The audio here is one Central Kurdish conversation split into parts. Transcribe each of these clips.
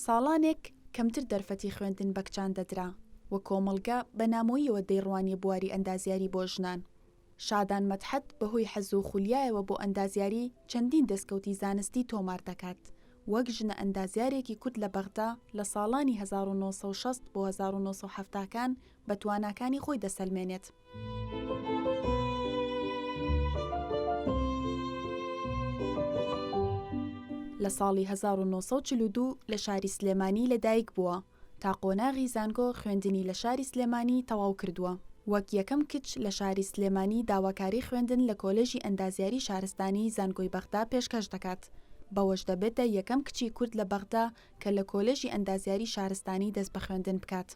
ساڵانێک کەمتر دەرفەتی خوێندن بە کچان دەدرا و کۆمەڵگە بە نامۆییەوە دەیڕوانیە بواری ئەندازیاری بۆ ژنان. شادان مەدحەت بەهۆی حەز و خولیایەوە بۆ ئەندازیاری چەندین دەستکەوتی زانستی تۆمار دەکات، وەک ژنە ئەندازیارێکی کورد لە بەغدا لە ساڵانی 1960 بۆ 1970 کان بە تواناکانی خۆی دەسەلمێنێت. لە ساڵی 1942 لە شاری سلێمانی لەدایک بووە، تا قۆناغی زانکۆ خوێندنی لە شاری سلێمانی تەواو کردووە. وەک یەکەم کچ لە شاری سلێمانی داواکاری خوێندن لە کۆلێژی ئەندازیاری شارستانی زانکۆی بەغدا پێشکەش دەکات، بەوەش دەبێتە یەکەم کچی کورد لە بەغدا کە لە کۆلێژی ئەندازیاری شارستانی دەست بە خوێندن بکات.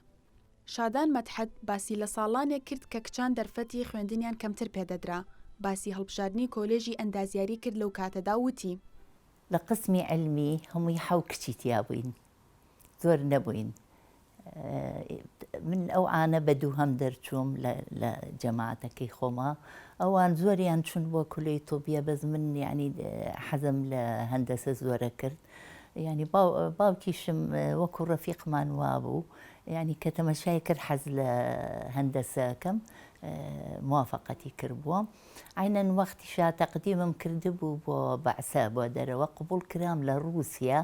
شادان مەدحەت باسی لە ساڵانێک کرد کە کچان دەرفەتی خوێندنیان کەمتر پێدەدرا، باسی هەڵبژاردنی کۆلێژی ئەندازیاری کرد لەو کاتەدا و وتی. لە قسمی عیلمی هەمووی حەو کچی تیا بووین زۆر نەبووین من ئەو عانە بە دووهەم دەرچووم لە جەماعەتەکەی خۆما ئەوان زۆریان چون بۆ کولەی طوبیە بەس من یعنی حەزم لە هەندەسە زۆرە کرد یعنی باوکیشم وەکو ڕەفیقمان وابوو یعنی کە تەمەشای کرد حەز لە هەندەسەکەم موافقەتی کردبووە عینەن وەختیشا تەقدیمم کردبوو بۆ بەعسە بۆ دەرەوە قبوڵ کرام لە ڕووسیا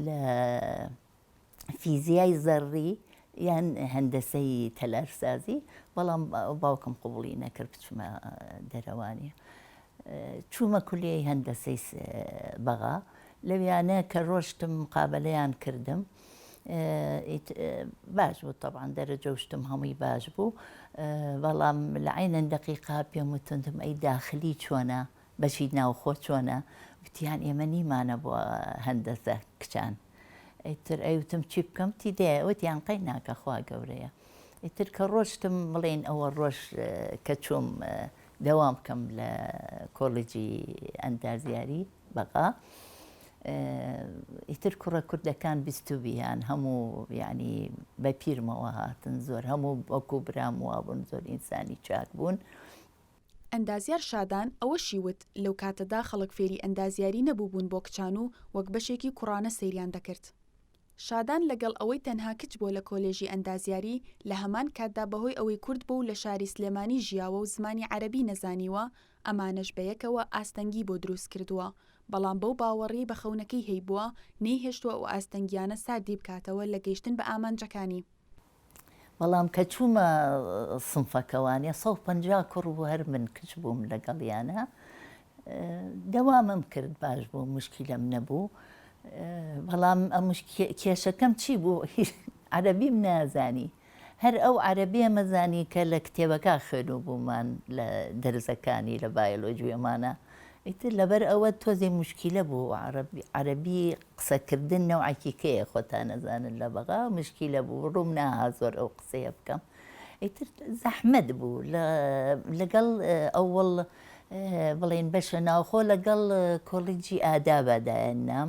لە فیزیای زەڕی یان هەندەسەی تەلارسازی بەڵام باوکم قبوڵی نەکرد بچمە دەرەوانی چوومە کولیەی هەندەسەی بەغا لەویانە کە ڕۆشتم مقابلەیان کردم باش بوو تەبعەن دەرەجە و شتم هەمووی باش بوو بەڵام لە عینەن دەقیقا پێم وتندم ئەی داخلی چۆنە بەشی ناوخۆ چۆنە وتیان ئێمە نیمانە بۆ هەندەسە کچان ئیتر ئەیوتم چی بکەم تی دێ وتیان قەی ناکە خوا گەورەیە ئیتر کە ڕۆشتم بڵێن ئەوە ڕۆژ کە چووم دەوام بکەم لە کۆلێجی ئەندازیاری بەغا ئیتر کوڕە کوردەکان بیستوبیان هەموو یعنی بە پیرمەوە هاتن زۆر هەموو وەکو برام وابوون زۆر ئینسانی چاک بوون. ئەندازیار شادان ئەوەشی وت، لەو کاتەدا خەڵک فێری ئەندازیاری نەبووبوون بۆ کچان و وەک بەشێکی کوڕانە سەیریان دەکرد. شادان لەگەڵ ئەوەی تەنها کچ بووە لە کۆلێژی ئەندازیاری، لە هەمان کاتدا بەهۆی ئەوەی کورد بووە و لە شاری سلێمانی ژیاوە و زمانی عەرەبی نەزانیوە، ئەمانەش بەیەکەوە ئاستەنگی بۆ دروست کردووە، بەڵام بەو باوەڕیەی بە خەونەکەی هەیبووە، نەیهێشتووە ئەو ئاستەنگیانە ساردی بکاتەوە لە گەیشتن بە ئامانجەکانی. بەڵام کە چوومە سنفەکەوانێ 150 کوڕ بوو هەر من کچ بووم لەگەڵیانە دەوامم کرد باش بوو مشکیلەم نەبوو بەڵام ئەم کێشەکەم چی بوو عەرەبیم نازانی هەر ئەو عەرەبیە مەزانی کە لە کتێبەکە خوێنوبوومان لە دەرزەکانی لە بایۆلۆجی ئەمانە ئیتر لەبەر ئەوە تۆزێ موشکیلە بوو عەرەبی قسەکردن نەوعەکی کەیە خۆتان ئەزانن لە بەغا مشکیلە بوو ڕووم ناها زۆر ئەو قسەیە بکەم ئیتر زەحمەت بوو لەگەڵ ئەوەڵ بڵێن بەشە ناوخۆ لەگەڵ کۆلیجی ئادابا دایاننام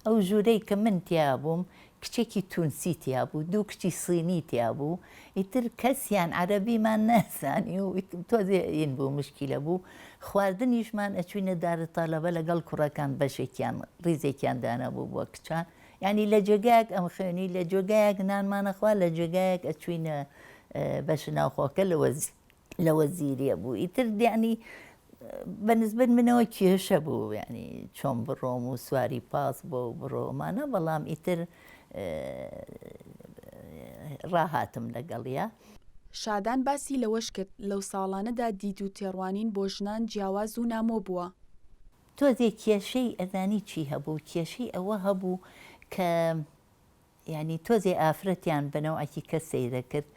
ئەو ژوورەی کە من تیا بووم کچێکی تونسی تیا بوو، دوو کچی سینی تیا بوو، ئیتر کەسیان عەرەبیمان نەزانی و تۆزێ ئین بوو مشکیلە بوو، خواردنیشمان ئەچوینە دار تەلەبە لەگەڵ کوڕەکان بەشێکیان ڕیزێکیان دانابوو بۆ کچان، یانی لە جێگایەک ئەمخوێنی لە جێگایەک نانمان ئەخوارد لە جێگایەک ئەچوینە بەشە ناوخۆکە لە لە وەزیریە بوو ئیتر یعنی بە نسبەت منەوە کێشە بوو یعنی چۆن بڕۆم و سواری پاس بۆ و بڕۆمانە بەڵام ئیتر ڕاهاتم لەگەڵیا. شادان باسی لەوەشکرد، لەو ساڵانەدا دید و تێڕوانین بۆ ژنان جیاواز و نامۆ بووە. تۆزێ کێشەی ئەزانی چی هەبوو، کێشەی ئەوە هەبوو کە یانی تۆزێ ئافرەتیان بە نەوعەکی کە سەیرە کرد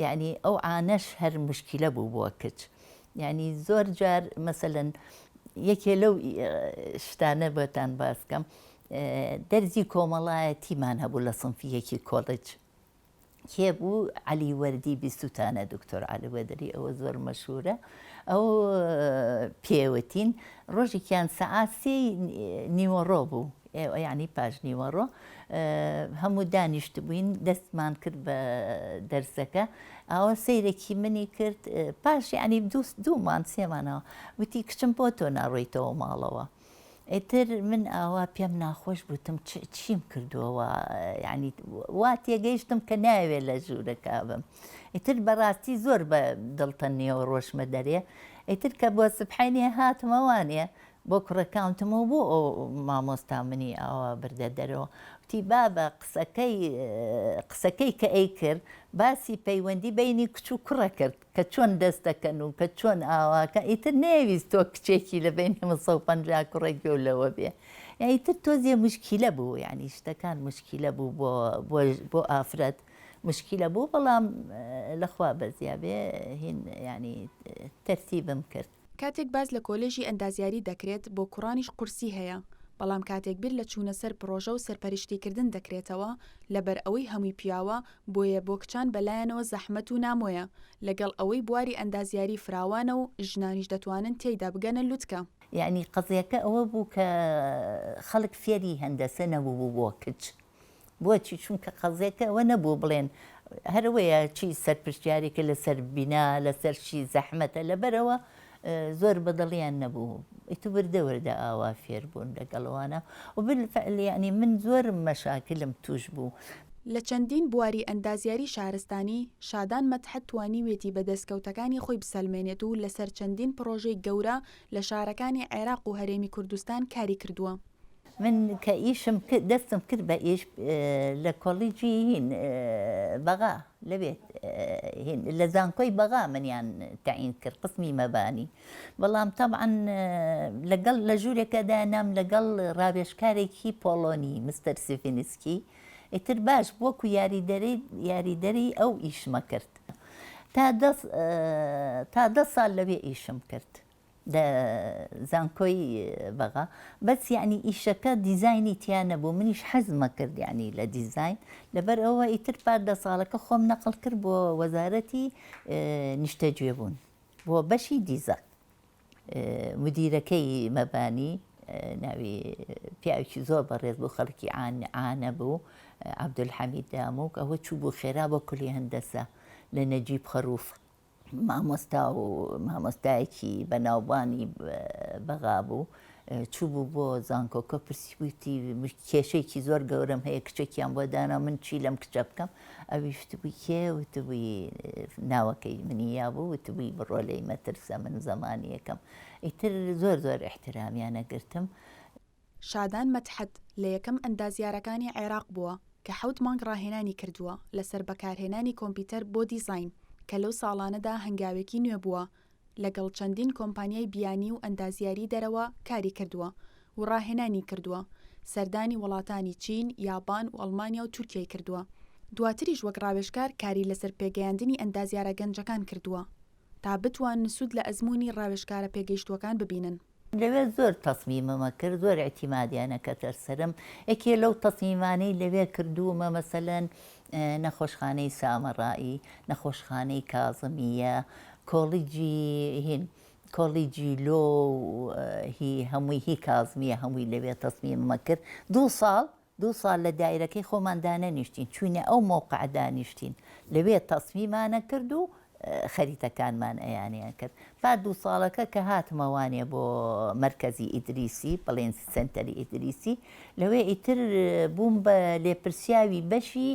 یانی ئەو عانەش هەر موشکیلە بوو بۆ کچ یانی زۆر جار مەسەلەن یەکێ لەو شتانە بۆتان باس کەم دەرزی کۆمەڵایەتیمان هەبوو لە سنفی یەکی کۆلج کێ بوو عەلی وەردی بیستوتانە دکتۆر عەلی وەدری ئەوە زۆر مەشهورە ئەو پێوتین ڕۆژێکیان سەعات سێی نیوەڕۆ بوو یانی پاش نیوەڕۆ هەموو دانیشتبووین دەستمان کرد بە دەرسەکە ئاوا سەیرێکی منی کرد پاش یانی دوومان سێمانەوە وتی کچم بۆ تۆ ناڕۆیتەوە ماڵەوە. ئیتر من ئاوا پێم ناخۆش بوتم چیم کردووە وا یعنی وا تێگەیشتم کە ناوێ لە ژوورەکە بم ئیتر بەڕاستی زۆر بە دڵتەنیەوە ڕۆشمە دەرێ ئیتر کە بۆ سبحینێ هاتمەوانێ بۆ کوڕەکانتمەوە بۆ ئەو مامۆستا منی ئاوا بردە دەرەوە وتی بابە قسەکەی قسەکەی کە ئەی کرد باسی پەیوەندی بینی کچ و کوڕە کرد کە چۆن دەست دەکەن و کە چۆن ئاواکە ئیتر نەیەویست تۆ کچێکی لە بەینی 150 کوڕە گوێو لەوە بێ ئیتر تۆزێ مشکیلە بوو یعنی شتەکان مشکیلە بوو بۆ بۆ بۆ ئافرەت مشکیلە بوو بەڵام لەخوا بەزیا بێ هین یعنی تەرتیبم کرد. کاتێک باس لە کۆلێژی ئەندازیاری دەکرێت بۆ کوڕانیش قورسی هەیە، بەڵام کاتێک بیر لە چوونە سەر پڕۆژە و سەرپەرشتیکردن دەکرێتەوە، لەبەر ئەوەی هەمووی پیاوە، بۆیە بۆ کچان بەلایانەوە زەحمەت و نامۆیە، لەگەڵ ئەوەی بواری ئەندازیاری فراوانە و ژنانیش دەتوانن تێیدا بگەنە لوتکە. یەعنی قەزیەکە ئەوە بوو کە خەڵک فێری هەندەسە نەبووبوو بۆ کچ، بۆچی؟ چونکە قەزیەکە ئەوە نەبوو بڵێن هەر ئەوەیە چی سەرپرشتیارێکە لەسەر بینا لەسەر چی زەحمەتە لەبەرئەوە زۆر بەدڵیان نەبوو ئیتر وردە وردە ئاوا فێر بوون لەگەڵ ئەوانە و بالفعل یعنی من زۆر مەشاکلم توش بوو. لە چەندین بواری ئەندازیاری شارستانی، شادان مەدحەت توانیویەتی بە دەستکەوتەکانی خۆی بسەلمێنێت و لەسەر چەندین پڕۆژەی گەورە لە شارەکانی عێراق و هەرێمی کوردستان کاری کردووە. من کە ئیشم کرد دەستم کرد بە ئیش لە کۆلیجی هین بەغا لەوێ هین لە زانکۆی بەغا منیان تەعین کرد قسمی مەبانی بەڵام تەبعەن لەگەڵ لە ژوورێکە دانام لەگەڵ ڕاوێژکارێکی پۆڵۆنی مستەر سیفینسکی ئیتر باش وەکو یاریدەری یاریدەری ئەو ئیشمە کرد تا دە تا دە ساڵ لەوێ ئیشم کرد لە زانکۆی بەغا بەس یەعنی ئیشەکە دیزاینی تیا نەبوو منیش حەزمە کرد یەعنی لە دیزاین لەبەر ئەوە ئیتر پار دە ساڵەکە خۆم نەقڵ کرد بۆ وەزارەتی نیشتەجێ بوون بۆ بەشی دیزاین مدیرەکەی مەبانی ناوی پیاوێکی زۆر بەڕێز بوو خەڵکی عان عانە بوو عەبدولحەمید داموک ئەوە چوو بوو خێرا بۆ کولی هەندەسە لە نەجیب خەروف مامۆستا و مامۆستایەکی بەناوبانی بەغا بوو چوو بوو بۆ زانکۆکە پرسی بوویتی کێشەیەکی زۆر گەورەم هەیە کچێکیان بۆ دانا من چی لەم کچە بکەم ئەویش وتبووی کێ وتبووی ناوەکەی منی یابوو وتبووی بڕۆ لێی مەترسە من زەمانیەکەم ئیتر زۆر زۆر ئیحترامیان ئەگرتم. شادان مەدحەت لە یەکەم ئەندازیارەکانی عێراق بووە کە حەوت مانگ ڕاهێنانی کردووە لەسەر بەکارهێنانی کۆمپیوتەر بۆ دیزاین کە لەو ساڵانەدا هەنگاوێکی نوێ بووە لەگەڵ چەندین کۆمپانیای بیانی و ئەندازیاری دەرەوە کاری کردووە و ڕاهێنانی کردووە سەردانی وڵاتانی چین، یابان و ئەڵمانیا و تورکیای کردووە دواتریش وەک ڕاوێژکار کاری لەسەر پێگەیاندنی ئەندازیارە گەنجەکان کردووە تا بتوانن سوود لە ئەزموونی ڕاوێژکارە پێگەیشتووەکان ببینن. لەوێ زۆر تەسمیمم ئەکرد زۆر ئیعتیمادیان ئەکردە سەرم یەکێ لەو تەسمیمانەی لەوێ کردوومە مەسەلەن نەخۆشخانەی سامەڕائی نەخۆشخانەی کازمیە کۆڵیجی هین کۆڵیجی لۆ هی هەمووی هی کازمیە هەمووی لەوێ تەسمیمم ئەکرد دوو ساڵ دوو ساڵ لە دایرەکەی خۆمان دانەنیشتین، چووینە ئەو مەوقع دانیشتین، لەوێ تەسمیمانە کرد و خەریتەکانمان ئەیانیان کرد. پار دوو ساڵەکە کە هاتمە وانێ بۆ مەرکەزی ئیدریسی، بڵێن سەنتەری ئیدریسی، لەوێ ئیتر بووم بە لێپرسیاوی بەشی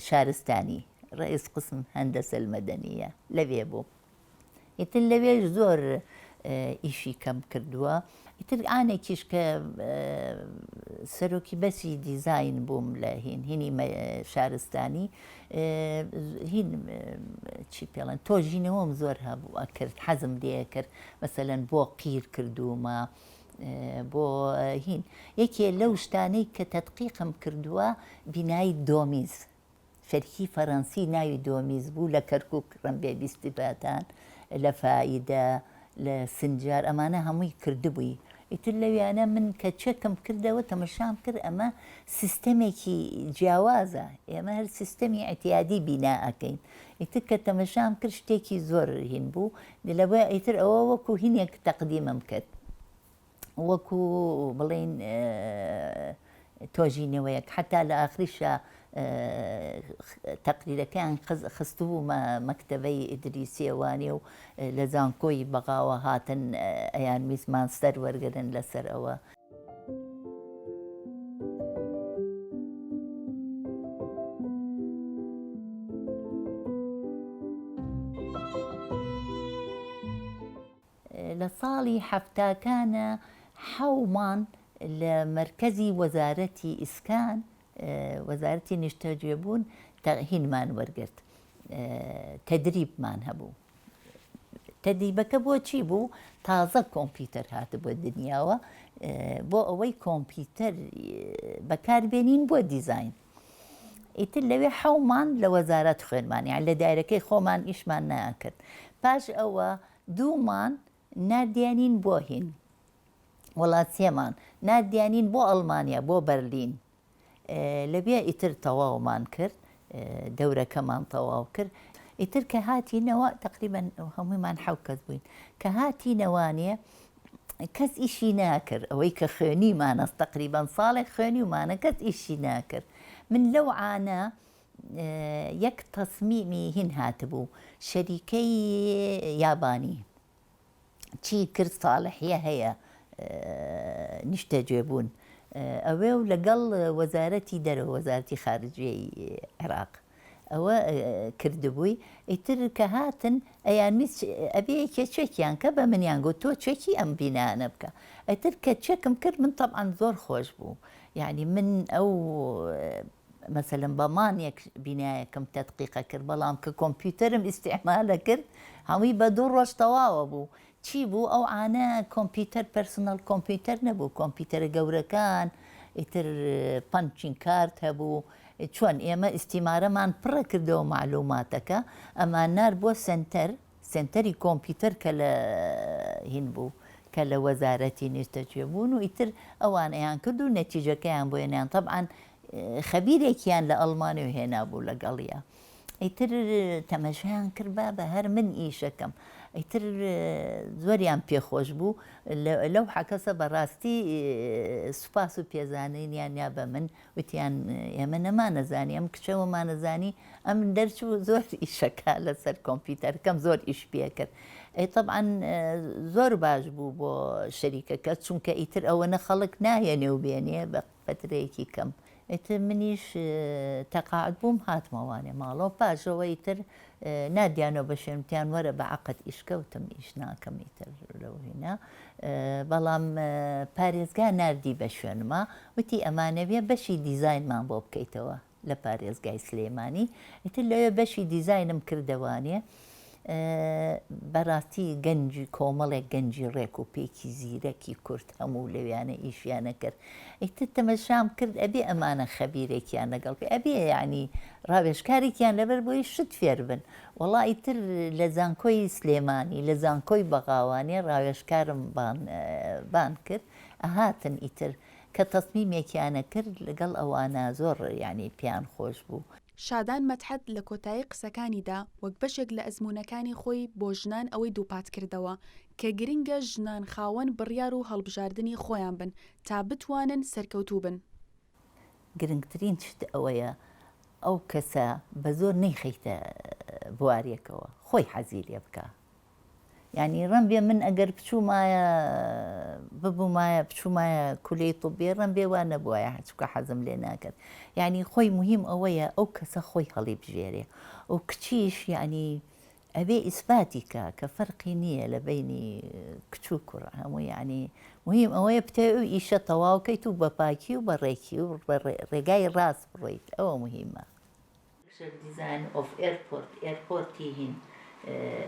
شارستانی، رئیس قسم هندسە المدنیە، لەوێ بووم. ئیتر لەوێش زۆر ئیشی کەم کردووە ئیتر ئانێکیش کە سەرۆکی بەسی دیزاین بووم لە هین هینی شارستانی هین چی پێڵێن تۆژینەوەم زۆر هەبوو ئەکرد حەزم لێ کرد مەسەلەن بۆ قیر کردوومە بۆ هین یەکێ لەو شتانەی کە تەدقیقم کردووە بینای دۆمیز شەریکی فەرەنسی ناوی دۆمیز بوو لە کەرکوک ڕەنبێ بیستباتان لە فایدە لە سنجار ئەمانە هەمووی کردبووی ئیتر لەویانە من کە چەکم کردەوە تەمەشام کرد ئەمە سیستەمێکی جیاوازە ئێمە هەر سیستەمی ئیعتیادی بینا ئەکەین ئیتر کە تەمەشام کرد شتێکی زۆر هین بوو لەوە ئیتر ئەوە وەکو هینێک تەقدیمم کرد وەکو بڵێین. تۆژینەوەیەک حەتا لە ئاخریشا تەقریرەکەیان خستبوومە مەکتەبەی ئیدریسیە وانێ و لە زانکۆی بەغاوە هاتن ئەیانویست ماستەر وەرگرن لەسەر ئەوە. لە ساڵی حەفتاکانە حەومان لە مەرکەزی وەزارەتی ئیسکان، وەزارەتی نیشتەجێبوون هینمان وەرگرت، تەدریبمان هەبوو. تەدریبەکە بۆ چی بوو؟ تازە کۆمپیوتەر هاتبووە دنیاوە، بۆ ئەوەی کۆمپیوتەر بەکاربێنین بۆ دیزاین. ئیتر لەوێ حەومان لە وەزارەت خوێنمان، یان لە دایرەکەی خۆمان ئیشمان ناکرد. پاش ئەوە دوومان ناردیانین بۆ هین وەڵا سێمان ناردیانین بۆ ئەڵمانیا بۆ بەرلین لەوێ ئیتر تەواومان کرد دەورەکەمان تەواو کرد ئیتر کە هاتینەوە تقریبا هەموویمان حەو کەس بووین کە هاتینەوانێ کەس ئیشی ناکرد ئەوەی کە خوێنیمانە تقریبا ساڵێک خوێنیومانە کەس ئیشی ناکرد من لەو عانە یەک تەسمیمی هین هاتبوو شەریکەی یابانی چی کرد ساڵحیە هەیە نیشتەجێ بوون ئەوێ و لەگەڵ وەزارەتی دەرەوە وەزارەتی خارجیەی عێراق ئەوە کردبووی ئیتر کە هاتن ئەیانویست ئەبێ یەکێ چێکیان کە بە منیان گوت تۆ چێکی ئەم بینانە بکە ئیتر کە چێکم کرد من تەبعەن زۆر خۆش بوو یعنی من ئەو مەسەلەن بە مانێک بینایەکم تەدقیقە کرد بەڵام کە کۆمپیوتەرم ئیستیعمالە کرد هەمووی بە دوو ڕۆژ تەواوە بوو چی بوو ئەو عانە کۆمپیوتەر personal کۆمپیوتەر نەبوو کۆمپیوتەرە گەورەکان ئیتر punching card هەبوو چۆن ئێمە ئیستیمارەمان پڕە کردەوە مەعلوماتەکە ئەمان نار بۆ سەنتەر سێنتەری کۆمپیوتەر کە لە هین بوو کە لە وەزارەتی نیشتەجێ بوون و ئیتر ئەوان ئەیان کرد و نەتیجەکەیان بۆ هێنان تەبعەن خەبیرێکیان لە ئەڵمانیەوە هێنابوو لەگەڵیا ئیتر تەمەشایان کرد بابە هەر من ئیشەکەم ئیتر زۆریان پێخۆش بوو لەو حەکەسە بەڕاستی سوپاس و پێزانینیان یا بە من وتیان ئێمە نەمانەزانی ئەم کچە وەمانەزانی ئەم دەرچوو زۆر ئیشەکە لەسەر کۆمپیوتەرەکەم زۆر ئیش پێکرد ئەی تەبعەن زۆر باش بوو بۆ شەریکەکە چونکە ئیتر ئەوەنە خەڵک ناهێنێ و بێنێ بە فەترەیەکی کەم ئیتر منیش تەقاعد بووم هاتمەوانێ ماڵەوە پاشەوە ئیتر ناردیانەوە بە شوێن وتیان وەرە بە عەقد ئیش کە وتم ئیش ناکەم ئیتر لەو هینا بەڵام پارێزگا ناردی بە شوێنما وتی ئەمانەوێ بەشی دیزاینمان بۆ بکەیتەوە لە پارێزگای سلێمانی ئیتر لەوێ بەشی دیزاینم کردەوانێ بەڕاستی گەنجی کۆمەڵێک گەنجی ڕێک و پێکی زیرەکی کورد هەموو لەویانە ئیشیانە کرد ئیتر تەمەشام کرد ئەبێ ئەمانە خەبیرێکیان لەگەڵ بێ ئەبێ یانی ڕاوێژکارێکیان لەبەر بۆی شت فێر بن وەڵا ئیتر لە زانکۆی سلێمانی لە زانکۆی بەغاوانێ ڕاوێژکارم بان بان کرد ئەهاتن ئیتر کە تەسمیمێکیانە کرد لەگەڵ ئەوانە زۆر یانی پێیان خۆش بوو. شادان مەدحەت لە کۆتایی قسەکانیدا وەک بەشێک لە ئەزموونەکانی خۆی بۆ ژنان ئەوەی دووپاتکردەوە کە گرنگە ژنان خاوەن بڕیار و هەڵبژاردنی خۆیان بن تا بتوانن سەرکەوتوو بن. گرنگترین شت ئەوەیە ئەو کەسە بە زۆر نەیخەیتە بوارێکەوە خۆی حەزی لێ بکا یانی ڕەنبێ من ئەگەر بچوومایە ببوومایە بچوومایە کولەی طبێ ڕەنبێ وا نەبوایە چونکە حەزم لێ ناکرد یانی خۆی مهم ئەوەیە ئەو کەسە خۆی هەڵی بژێرێ و کچیش یانی ئەبێ ئیسپاتی کا کە فەرقی نییە لە بەینی کچ و کوڕ هەموو یانی مهم ئەوەیە بتەوێ ئەو ئیشە تەواو کەیت و بە پاکی و بە ڕێکی و بە ڕێگای ڕاست بڕۆیت ئەوە مهمە. Structure Design of Airport، ئێرپۆرتی هین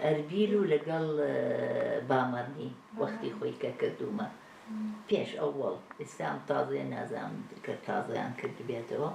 ئەربیل و لەگەڵ بامەرنی وەختی خۆی کە کردوومە پێش ئەوەڵ ئیستا ئەم تازەیە نازانم کە تازەیان کردبێتەوە.